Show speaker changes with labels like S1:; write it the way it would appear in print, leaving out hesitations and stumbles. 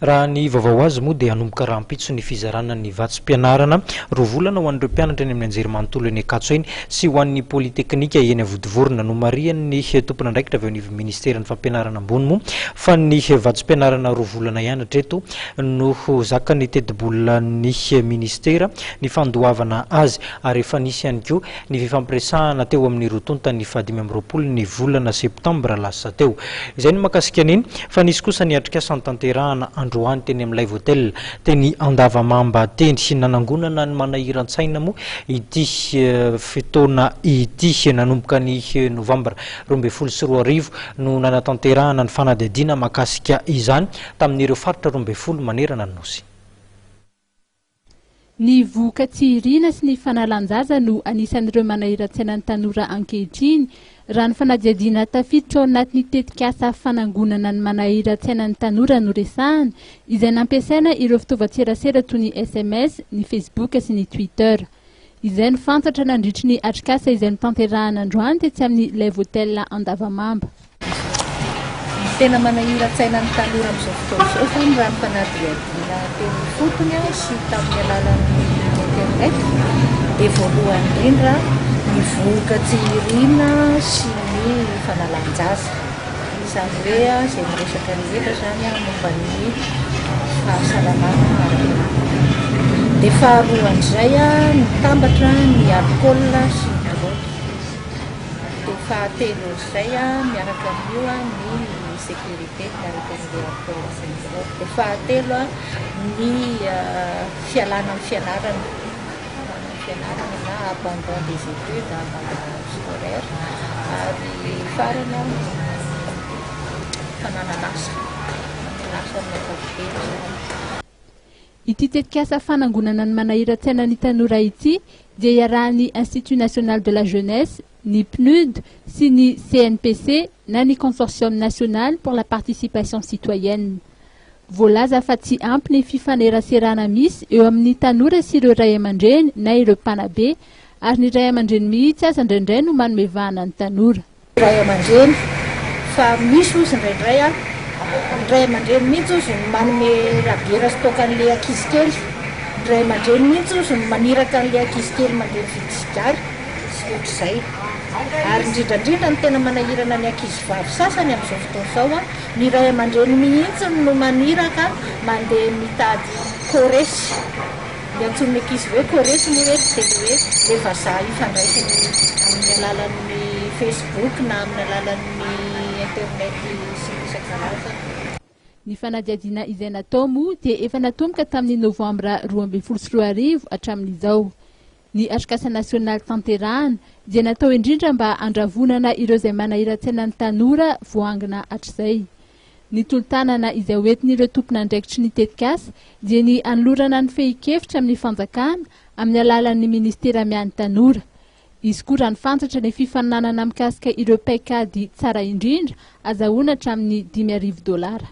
S1: Raha ny vaovao azo moa dia hanomboka rahampitso ny fizarana ny vatsim-pianarana 2 volana ho an'ireo mpianatra eny amin'ny anjerimanontolo eny Ankatso eny sy ho an'ny Politeknika eny Avodivorona. Nomarihan'ny tompon'andraikitra avy eo anivon'ny ministeran'ny fampianarana ambony moa fa ny vatsim-pianarana 2 volana ihany hatreto no zakan'ny tetibolan'ny ministera ny fandoavana azy ary efa nisy ihany koa ny fifampiresahana teo amin'ny roa tonta ny fahadimy amby 20 ny volana septambra lasa teo. Izay no mahakasika an'iny, fa nisy kosa ny atrikasa notanterahana androany teny amin'ny Live Hotel teny Andavamamba teny. Nanangonana ny manahiran-tsaina moa ity fotoana ity. Nanomboka ny novambra 2012 no nanatanterahana ny fanadihadiana mahakasika izany tamin'ireo faritra 12 manerana ny Nosy.
S2: Ny vohoka tsy iriana sy ny fanalan-jaza no anisan'ireo manahiran-tsaina ny tanora ankehitriny, raha ny fanadihadiana tafiditra ao anatin'ny tetikasa fanangonana ny manahiran-tsaina ny tanora no resahana, izay nampiasaina ireo fitaovan-tserasera toy ny sms, ny Facebook sy ny Twitter. Izay no fantatra nandritry ny atrikasa izay notanterahana androany tetsy amin'ny Live Hotel Andavamamba.
S3: Ny tena manahiran-tsaina ny tanora amin'izao fotoana izao izany raha ny fanadihadiana teny ifotony sy tamin'ny alalan'ny internet dia voalohany indrindra ny vohoka tsy irina sy ny fanalan-jaza. Izany hoe izay miresaka rehetra izany momba ny fahasalamana ara-panahy. Dia faharoan'izay mitambatra ny alcool sy ny drogue. Dia fahatelo izay miaraka amin'io ny sécurité miaraka amin'ilay alcool sy ny drogue. Dia fahatelo ny fialana amin'ny fianarana, fialana amin'ny fianarana na abandon des études, abandon scolaire ary farany ny fananan'asa, fananan'asa amin'ny ankapobeny izany.
S2: Ity tetikasa fanangonana ny manahiran-tsaina ny tanora ity dia iarahan'ny Institut National de la Jeunesse, ny PNUD sy ny CNPC na ny Consortium National pour la Participation Citoyenne. Voalaza fa tsy ampy ny fifaneraserana misy eo amin'ny tanora sy ireo ray aman-dreny na ireo mpanabe ary ny ray aman-dreny mihitsy aza indraindray no manome vahana ny tanora.
S3: Ray aman-dreny fa misy ozy indraindray a, ny ray aman-dreny mihitsy ozy no manome labiera sy toaka an'le ankizy kely, ny ray aman-dreny mihitsy ozy no maniraka an'le ankizy kely mandeha mividy sigara sy ohatr'izay. Ary indrindra indrindra ny tena manahirana ny ankizy vavy sasany amin'izao fotoana izao a, ny ray aman-dreny mihitsy no maniraka mandeha mitady koresy. Ny antsoin'ny ankizy hoe koresy moa eto dia ilay hoe ilay vazaha ifandraisany amin'ny alalan'ny Facebook na amin'ny alalan'ny internet sy ny isan-karazany.
S2: Ny fanadihadiana izay natao moa dia efa natomboka tamin'ny novambra 2012 hatramin'izao. Ny atrikasa nasionaly tanterahana dia natao indrindra mba handravonana ireo izay manahiran-tsaina ny tanora voaangona hatrizay. Ny tolo-tanana izay hoentin'ireo tompon'andraikitry ny tetikasa dia ny hanolorana ny fehin-kevitra amin'ny fanjakana amin'ny alalan'ny ministera miahy ny tanora. Hisy koa raha ny fantatra ny fifaninanana mikasika ireo paikady tsara indrindra azahoana hatramin'ny 5000 dolara.